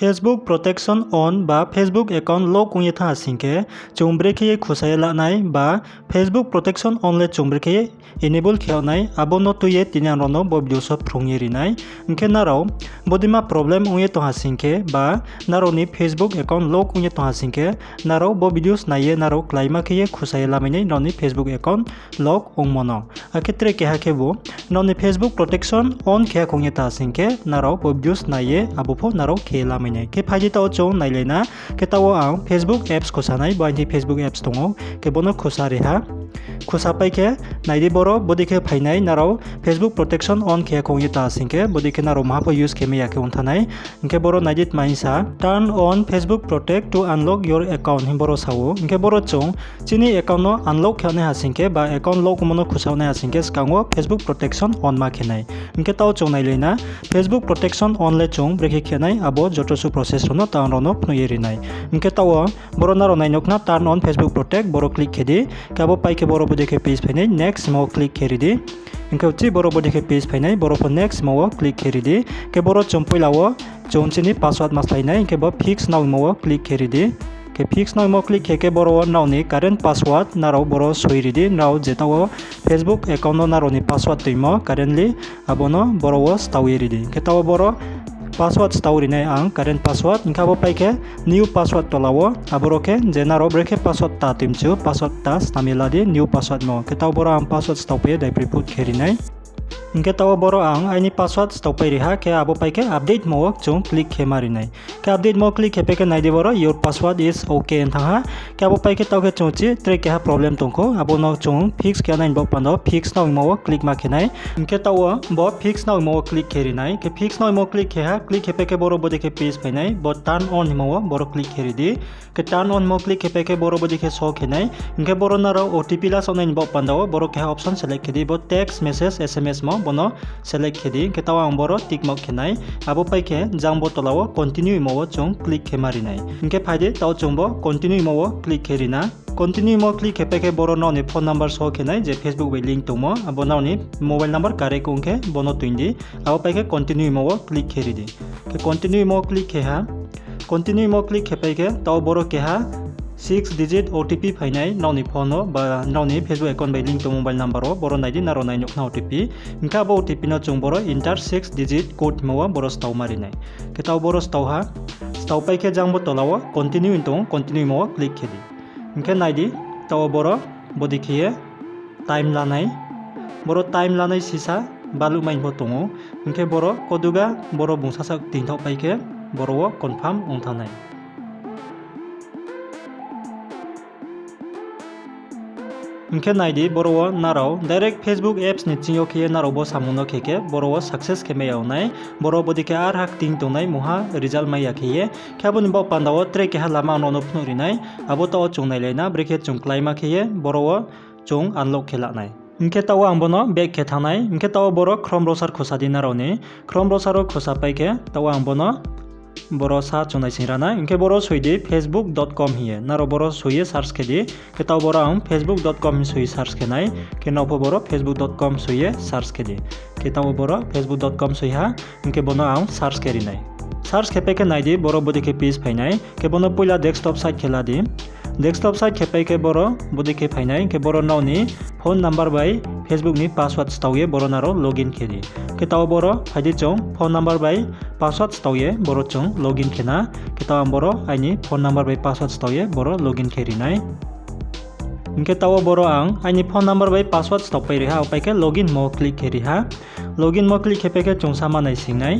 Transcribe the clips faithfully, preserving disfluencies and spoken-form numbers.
Facebook protection on ba Facebook account lock ong ye thanng ha sing khe, chung brekhe ye khusa ye la nai ba Facebook protection on le chung brekhe ye enable khe yag nai, abo no tui ye tini ang rao no bo video so phrung ye ri nai. Hing khe nrao bodeima problem ong ye tong ha sing khe ba nrao ni Facebook account lock ong ye tong ha sing khe, nrao bo videos nai ye nrao kláima khe ye khusa ye lamai nai nrao ni Facebook account lock ongmo no. Akhe tre keha khebu, nrao ni Facebook protection on khe ya khong ye tong ha sing khe, nrao bo videos nai ye abo pho nrao khe ye lamai nai. Khe phai di taoh chung nailai na, khe taoh wo ang Facebook apps khusa nai, bo aini Facebook apps tong ou, khe bo no khusa ri ha. Khusa pai khe, nai di boro bodei khe phai nai, nrao Facebook protection on khe ya khong ye tong ha sing khe, bodei khe nrao maha pho use khe mai ya khe ong thanng nai. Hing khe boro nai di tma hing sa, Turn on Facebook Protect to unlock your account hing boro sa ou. Hing khe boro chung chini account no unlock khe nai ha sing khe ba account lock ongmo no khusa nai ha sing khe skang wo Facebook protection on ma khe nai. Hing khe taoh chung nailai na, Facebook protection on le chung brekhe khe nai, abo joto suh process rao no tang rao no phnuh ye ri nai. Hing khe taoh wo boro nrao nai nuh khna Turn on Facebook Protect, boro click khe di. Khe abo pai khe boro bodei khe page phai nai, next hingmo click khe ri di. Hing khe uchih boro bodei khe page phai nai, boro pho next hingmo wo click khe ri di. Khe boro chung poila wo chung chini password ma slái nai, hing khe bo fix now hingmo wo click khe ri di. Khe fix now hingmo click khe khe boro wo nrao ni current password nrao boro soi ri di, nrao je taoh wo Facebook account no nrao ni password toimo currently, abo no boro wo stao ye ri di. Khe taoh wo boro password stao ri nai ang, current password, hing khe abo pai khe new password tola wo, aboro khe je nrao brekhe password ta toimchu, password ta snam ye la di new password mo. Khe taoh boro ang password stao pai ye daibroi put khe ri nai. Hing khe taoh wo boro ang aini password stao pai ri ha, khe abo pai khe update mo wo chung click khe ma ri nai. Khe update mo click khe pai khe nai di boro your password is okay hing thanng ha. Khe abo pai khe taoh khe chung uchih tre keha problem tong khou, abo no chung fix khe nai ni baoh panda wo fix now hingmo wo click ma khe nai. Hing khe taoh wo bo fix now hingmo wo click khe ri nai. Khe fix now hingmo click khe ha, click khe pai khe boro bodei khe page phai nai, bo turn on hingmo wo boro click khe ri di. Khe turn on hingmo click khe pai khe boro bodei khe show khe nai. Hing khe boro nrao OTP la saoh nai ni baoh panda wo boro keha option select khe di, bo text message SMS mo bo no select khe di. Hing khe taoh ang boro tick mark khe nai. Abo pai khe jang bo tola wo continue hingmo wo chung click khe ma ri nai. Hing khe phai di taoh chung bo continue hingmo wo click khe ri na. Continue hingmo click khe pai khe boro nrao ni phone number show khe nai je Facebook bai link tongmo, abo nrao ni mobile number correct ong khe bo no toing di. Abo pai khe continue hingmo wo click khe ri di. Khe continue hingmo click khe ha. Continue hingmo click khe pai khe taoh boro keha six digit OTP phai nai nrao ni phone wo ba nrao ni Facebook account bai link tong mobile number wo, boro nai di nrao nai nuh khna OTP. Hing khe abo OTP no chung boro enter six digit code hingmo wo boro stao ma ri nai. Khe taoh boro stao ha. Stao pai khe jang bo tola wo continue hing tong, continue hingmo wo click khe di. Hing khe nai di, taoh wo boro bodei khe ye time lanai. Boro time lanai sisa baluhmai pho tong ou. Hing khe boro koduga boro bung sasaoh tingthaoh pai khe boro wo confirm ong thanng nai. Hing khe nai di, boro wo nrao direct Facebook apps ni ching yo khe ye nrao bo samung no khe khe boro wo success khe mai ya ong nai. Boro bodei khe ar ha kting tongnai mungha result mai ya khe ye. Khe abo ni baoh panda wo tre keha lama ang nrao no phnuh ri nai. Abo taoh wo chung nailai na, brekhe chung kláima khe ye boro wo chung unlock khe la nai. Hing khe taoh wo ang bo no back khe thanng nai. Hing khe taoh wo boro Chrome browser khusa di nrao ni. Chrome browser wo khusa pai khe taoh wo ang bo no boro sa chung naising ra nai. Hing khe boro soi di facebook dot com hing ye. Nrao boro soi ye search khe di. Khe taoh boro ang facebook dot com hing soi search khe nai. Khe nrao pho boro facebook dot com soi ye search khe di. Khe taoh wo boro facebook dot com soi ha. Hing khe bo no ang search khe ri nai. Search khe pai khe nai di, boro bodei khe page phai nai. Khe bo no poila desktop site khe la di. Desktop site khe pai khe boro bodei khe phai nai. Khe boro nrao ni phone number bai Facebook ni password stao ye boro nrao login khe di. Khe taoh boro phai di chung phone number bai password stao ye boro chung login khe na. Khe taoh ang boro aini phone number bai password stao ye boro login khe ri nai. Hing khe taoh wo boro ang aini phone number bai password stao pai ri ha, abo pai khe login hingmo click khe ri ha. Login hingmo click khe pai khe chung sa ma naising nai.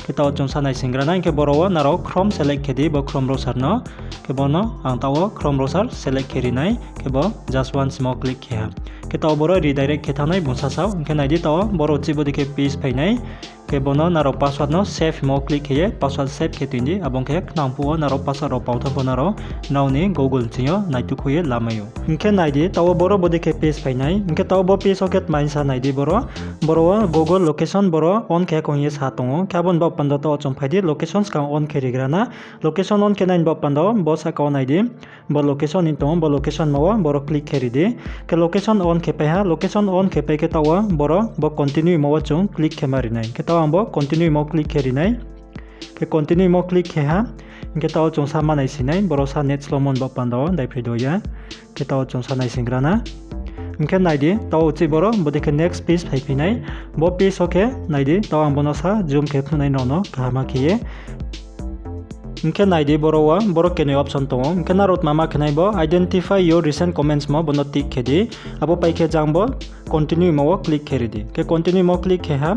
Khe taoh chung sa naising gra nai, hing khe boro wo nrao Chrome select khe di, bo Chrome browser no. Khe bo no ang taoh wo Chrome browser select khe ri nai, khe bo just once hingmo click khe ha. Khe taoh boro redirect khe thanng nai bung sasaoh, hing khe nai di taoh boro uchih bodei khe page phai nai. Khe bo no nrao password no save hingmo click khe ye password save khe toing di, abo ong khe khnang phuh wo nrao password rao pao thanng pho nrao nrao ni Google ni ching yo naitukhouh ye lamai ou. Hing khe nai di, taoh wo boro bodei khe page phai nai, hing khe taoh wo bo page wo khe tma hing sa nai di boro. Boro wo Google location boro on khe ya khong ye sa tong ou, khe abo ni baoh panda taoh wo chung phai di location skang on khe ri gra na. Location on khe nai ni baoh panda wo bo sahka wo nai di. Bo location hing tong ou, bo location hingmo wo boro click khe ri di. Khe location on khe pai ha, location on khe pai khe taoh wo boro bo continue hingmo wo chung click khe ma ri nai. Khe taoh ang bo continue hingmo click khe ri nai. Khe continue mo click khe ha. Hing khe taoh chung sa ma naising nai, boro sa net slow mo ni baoh panda wo daiphri do ya. Khe taoh chung sa naisinggra na. Hing khe nai di, taoh uchih boro bodei khe next page phaiphi nai. Bo page wo khe nai di, taoh ang bo no sa zoom khe phnuh nai nrao no kaham khe ye. Hing khe nai di, boro wo boro kenoi option tong ou. Hing khe nrao tma ma khe nai bo identify your recent comments mo bo no tick khe di. Abo pai khe jang bo continue mo wo click khe ri di. Khe continue mo click khe ha.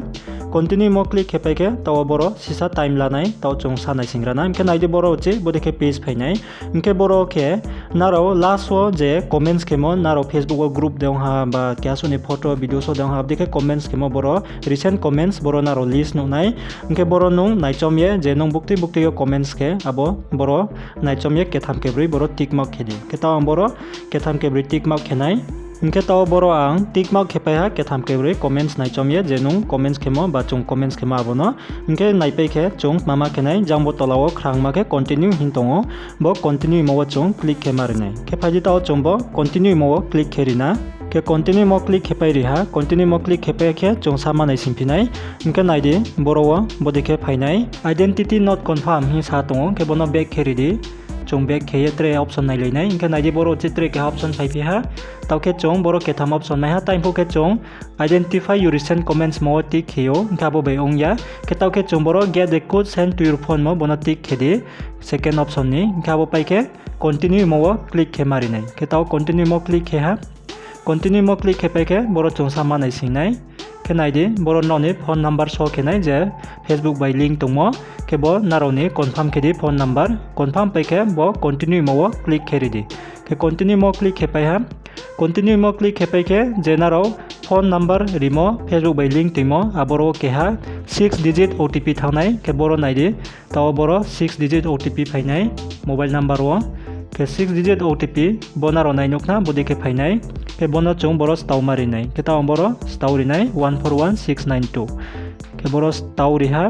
Continue mo click khe pai khe taoh wo boro sisa time la nai, taoh chung sa naisinggra na. Hing khe nai di, boro uchih bodei khe page phai nai. Hing khe boro khe nrao last wo je comments khemo, nrao Facebook wo group de ong ha ba keha suh ni photo, video so de ong ha, abo dei khe comments khemo boro recent comments boro nrao list nuh nai. Hing khe boro nung naichom ye je nung buktui buktui yo comments khe, abo boro naichom ye ketham kebroi boro tick mark khe di. Khe taoh ang boro ketham kebroi tick mark khe nai. Hing khe taoh boro ang tick mark khe pai ha ketham kebroi comments naichom ye je nung comments khemo ba chung comments khemo abo no. Hing khe naipai khe chung tma ma khe nai, jang bo tola wo khrangma khe continue hing tong ou, bo continue mo wo chung click khe ma ri nai. Khe phai di, taoh chung bo continue mo wo click khe ri na. Khe continue mo click khe pai ri ha, continue mo click khe pai khe chung sa ma naisingphi nai. Hing khe nai di, boro wo bodei khe phai nai, identity not confirm hing sa tong ou, khe bo no back khe ri di. Chung back khe ye tre option nailai nai. Hing khe nai di, boro uchih tre keha option phaiphi ha. Taoh khe chung boro ketham option mai ha, taiphuh khe chung identify your recent comments mo wo tick khe ou, hing khe abo bai ong ya. Khe taoh khe chung boro get the code sent to your phone mo bo no tick khe di, second option ni. Hing khe abo pai khe continue mo wo click khe ma ri nai. Khe taoh continue mo click khe ha. Continue mo click khe pai khe boro chung sa ma naising nai. Khe nai di, boro nrao ni phone number so khe nai je Facebook bai link tongmo. Khe bo nrao ni confirm khe di phone number. Confirm pai khe bo continue mo wo click khe ri di. Khe continue mo click khe pai ha. Continue mo click khe pai khe je nrao phone number rimo Facebook bai link toimo, aboro keha six digit O T P thanng nai, khe boro nai di, taoh boro six digit O T P phai nai mobile number wo. Khe six digit O T P bo nrao nai nuh khna bodei khe phai nai, khe bo no chung boro stao ma ri nai, khe taoh boro stao ri nai one four one six nine two. Khe boro stao ri ha.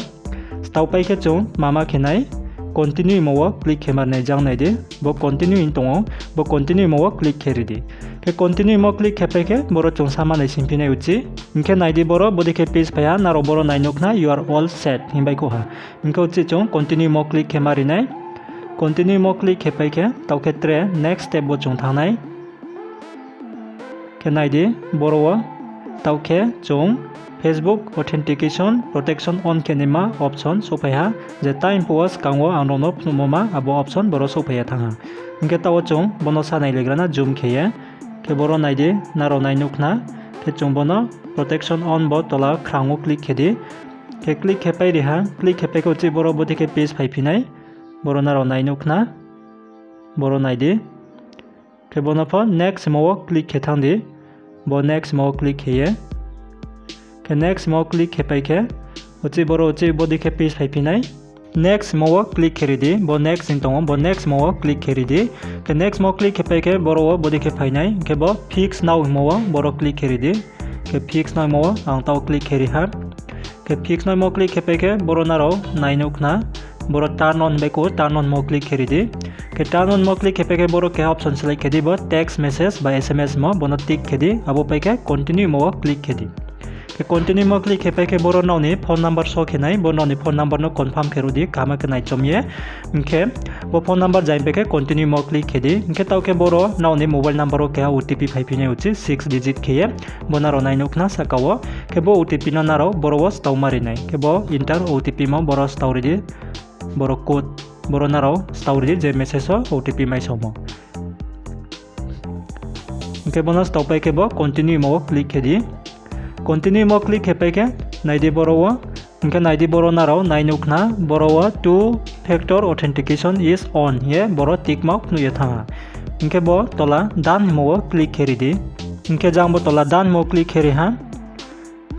Stao pai khe chung tma ma khe nai, continue mo wo click khe ma ri nai, jang nai di, bo continue hing tong ou, bo continue mo wo click khe ri di. Khe continue mo click khe pai khe boro chung sa ma naisingphi nai uchih. Hing khe nai di, boro bodei khe page phai ha, nrao boro nai nuh khna you are all set hing baihkhouh ha. Hing khe uchih chung continue mo click khe ma ri nai. Continue mo click khe pai khe taoh khe tre next step wo chung thanng nai. Khe nai di, boro wo taoh khe chung Facebook authentication protection on khe naima option souhphai ha, je time phuh wo skang wo ang nrao no phnuhmo ma abo option boro souhphai ye thanng ha. Hing khe taoh wo chung bo no sa nailaigra na zoom khe ye. Khe boro nai di, nrao nai nuh khna. Khe chung bo no protection on bo tola khrang wo click khe di. Khe click khe pai ri ha, click khe pai khe uchih boro bodei khe page phaiphi nai. Boro nrao nai nuh khna. Boro nai di. Khe bo no pho next mo wo click khe thanng di. Bo next mo wo click khe ye. Khe next mo wo click khe pai khe, uchih boro uchih bodei khe page phaiphi nai. Next mo wo click khe ri di, bo next hing tong ou, bo next mo wo click khe ri di. Khe next mo click khe pai khe boro wo bodei khe phai nai, khe bo fix now hingmo wo boro click khe ri di. Khe fix now hingmo wo ang taoh click khe ri ha. Khe fix now hingmo click khe pai khe boro nrao nai nuh khna. Boro turn on baihkhouh, turn on hingmo click khe ri di. Khe turn on hingmo click khe pai khe boro keha option select khe di, bo text message ba S M S hingmo, bo no tick khe di, abo pai khe continue hingmo wo click khe di. Khe continue hingmo click khe pai khe boro nrao ni phone number so khe nai, bo nrao ni phone number no confirm khe ruh di, kaham khe naichom ye. Hing khe bo phone number jang pai khe continue hingmo click khe di. Hing khe taoh khe boro nrao ni mobile number wo keha O T P phaiphi nai uchih six digit khe ye, bo nrao nai nuh khna sahka wo. Khe bo O T P no nrao boro wo stao ma ri nai. Khe bo enter O T P mo boro stao ri di. Boro code, boro nrao stao ri di je message wo O T P maisaomo. Hing khe bo no stao pai khe bo continue hingmo wo click khe di. Continue hingmo click khe pai khe nai di boro wo. Hing khe nai di, boro nrao nai nuh khna, boro wo two factor authentication is on hing ye boro tick mark nuh ye thanng ha. Hing khe bo tola done hingmo wo click khe ri di. Hing khe jang bo tola done hingmo click khe ri ha.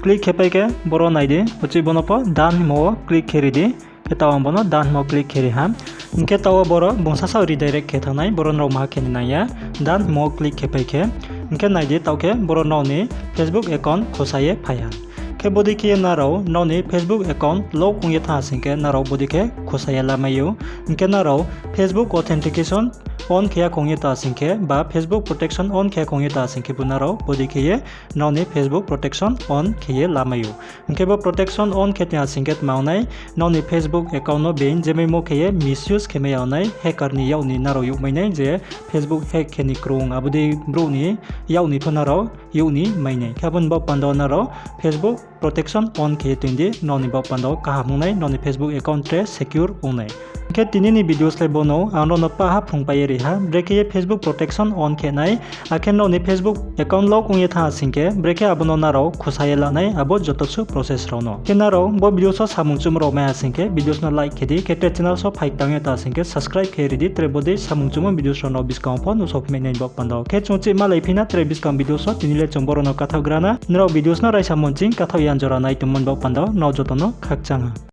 Click khe pai khe boro nai di, uchih bo no pho done hingmo wo click khe ri di. Khe taoh ang bo no done hingmo click khe ri ha. Hing khe taoh wo boro bung sasaoh redirect khe thanng nai, boro nrao ma khe ni nang ya. Done hingmo click khe pai khe. Hing khe nai di, taoh khe boro nrao ni Facebook account khosa ye phai ha. Khe bodei khe ye nrao nrao ni Facebook account lock ong ye thanng ha sing khe nrao bodei khe khosa ye lamai ou. Hing khe nrao Facebook authentication on khe ya khong ye ta sing khe, ba Facebook protection on khe ya khong ye ta sing khe bo nrao bodei khe ye nrao ni Facebook protection on khe ye lamai ou. Hing khe bo protection on khe tong ya sing khe tma ong nai, nrao ni Facebook account no being jemaimo khe ye misuse khe mai ya ong nai, hacker ni yak ni nrao youhmai nai je Facebook hack khe ni krung, abo dei brouh ni yak ni pho nrao youh ni mai nai. Khe abo ni baoh panda wo nrao Facebook protection on khe ye tong di, nrao ni baoh panda wo kaham ong nai, nrao ni Facebook account tre secure ong nai. Hing khe tini ni video slái bo no ang nrao no pah ha phrungpai ye ri ha, brekhe ye Facebook protection on khe nai, akhe nrao ni Facebook account lock ong ye thanng ha sing khe, brekhe abo no nrao khusa ye la nai, abo joto suh process rao no. Khe nrao bo videos wo samung chumo rao mai ha sing khe, videos no like khe di, khe tre channel so phai tang ye ta sing khe, subscribe khe ri di, tre bodei samung chumo videos rao no buskang wo pho nuhsao phi mai nai ni baoh panda wo. Khe chung chih malai phi na tre buskang videos wo, tini le chung boro no kathaoh gra na. Nrao videos no raisa monching kathaoh yan jora nai tongmo ni baoh panda wo, nrao joto no khakchang ha.